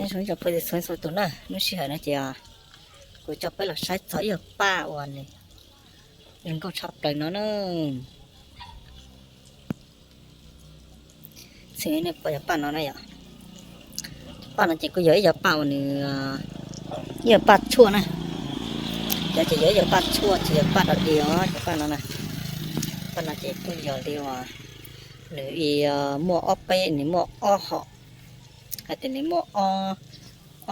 Zoo ib yam phooj ywg txhua txhua tus na, lub sij hawm no ces kuv coj peb los saib txog ib yam paj uas nws zoo nkauj tshaj plaws no na. Xws li nej pom cov paj no na yom, paj no ces kuj yog ib yam paj uas nws, ib yam paj tshuaj na. Cov ces yog ib yam paj tshuaj, tsis yog paj dog dig os cov paj no na. Paj no ces kuj yog li uas nws muaj ob peb, nws muaj ob hom, hais tias nws muaj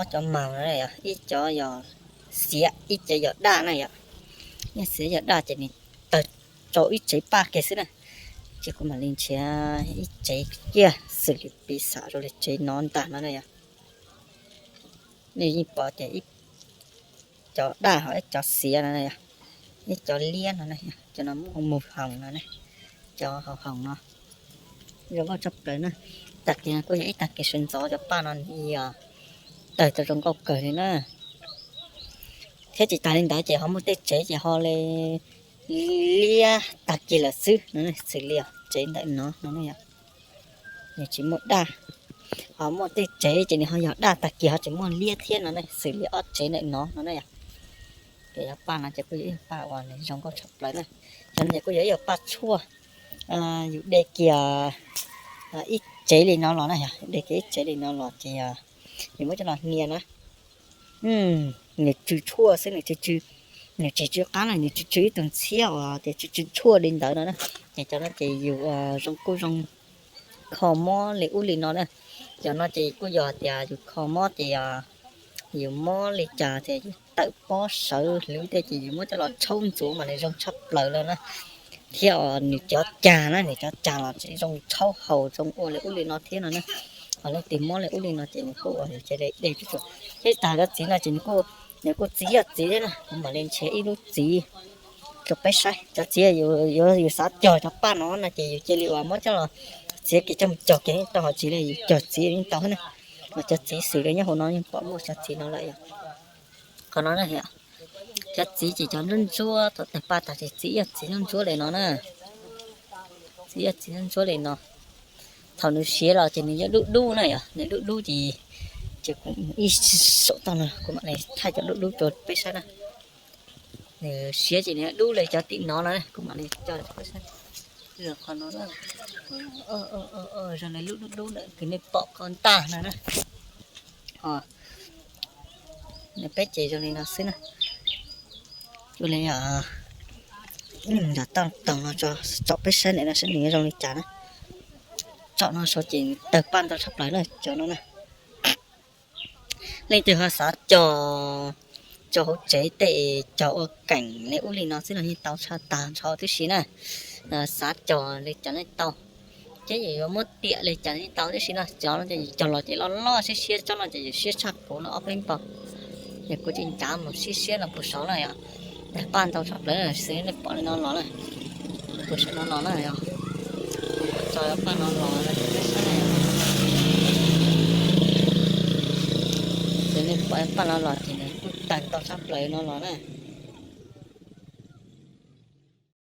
ob cov màu no, ib cov yog xiav, ib cov yog daj na yom. Yog xiav yog daj ces nws tawg rau ib tsev paj kiag xwb na. Ces kuv mam li nrhiav ib tsev kiag xws li piv xam zoo li tsev no ntag no na yom. Nej yeej pom tias ib cov daj ho ib cov xiav no, ib cov liab no, cov no muaj màu hồng no, cov hauv hoom no zoo nkauj tshaj plaws na. Tag kis no kuj yog ib tag kis sawv ntxov cov paj no yog tawg tau zoo nkauj kawg li na. Thiab tsis tas li ntawd ces ho muaj tej tsev ces ho li liab tag kis lawm xwb no, xws li tsev ntawm no no, nws tsis muaj daj. Ho muaj tej tsev ces nws ho yog daj tag kis ho tsis muaj liab thiab no, xws li ob tsev ntawm no no na yom. Ces cov paj no ces kuj yog ib paj uas nws zoo nkauj tshaj plaws na. Cov no ces kuj yog ib yam paj tshuaj, yus de kiag ib tsev li no los na yom, de kiag ib tsev li no los ces yus muab coj los hnia na. Nws tsw tshuaj xwb, nws tsw tsw, nws tsis tsw qab na, nws tsw tsw ib tug ntxhiab uas tias tsw tsw tshuaj li ntawd no na. Ces cov no ces yus zoo kuj zoo kho mob li ub li no na. Cov no ces kuj yog tias yus kho mob ces yus mob li cas ces yus tawm pob sawv hlwv tej ces yus muab coj los tshaub ntxuav mas nws zoo tshaj plaws li na. Thiab nws cov cag na, nws cov cag los tseem zoo tshaub haus zoo ua li ub li no thiab no na. Ho leej twg mob li ub li no ces nws kuj ua yus cia li de tsum. Thiab tag cov txiv no ces nws kuj txiv yog txiv thiab na, kuv mam li nrhiav ib lub txiv rau peb saib. Cov txiv yuav yus xav cog cov paj no no ces yus cia li uas muab coj los txiav kiag coj mus cog kiag yeej tau, ho tsis li yus cog txiv yeej tau thiab na. Mas cov txiv xws li nyob hauv no yeej pom muaj cov txiv no lawm yom. Qhov no na, cov txiv ces cov ntsuab ntsuab, thaum tawg paj tag ces txiv yog txiv ntsuab ntsuab li no na. Txiv yog txiv ntsuab ntsuab li no. Thaum nws siav los ces nws yuav dub dub na yom, nws dub dub ces, ces kuv ib saum toj no kuv mam li thaij cov dub dub rau peb saib na. Nws siav ces nws yuav dub li cov tim no no, kuv mam li coj peb saib. Qhov no, zoo li lub dub dub ntawm kws nej pom ko ntag no na. Ho nws peb ces zoo li no xwb na. Ua li, ib leeg nram toj taug no tso, tsom peb saib ntawm no saib nws zoo li cas na. Tsom no saud ces tawg paj ntau tshaj plaws na cov no na. Leej twg ho xav cog, cog hauv tsev tej, cog ua keem li ub li no xwb los yeej tau tshaj tag nrho tib si na. Xav cog li cas yeej tau, ces yus yuav muab tiam li cas yeej tau tib si no. Cov no ces cog los ces loj loj siab siab, tsob no ces yus siab tshaj kuv no ob peb npaug. Ces kuv tsis ncav mus siab siab no puag saud na yom. Tawg paj ntau tshaj plaws xwb, nej pom li no los na. Puag saum no los na yom. Kuv tso paj no los no ces peb saib na yom. Ces nej pom paj no los ces nws kuj tawg ntau tshaj plaws no los na.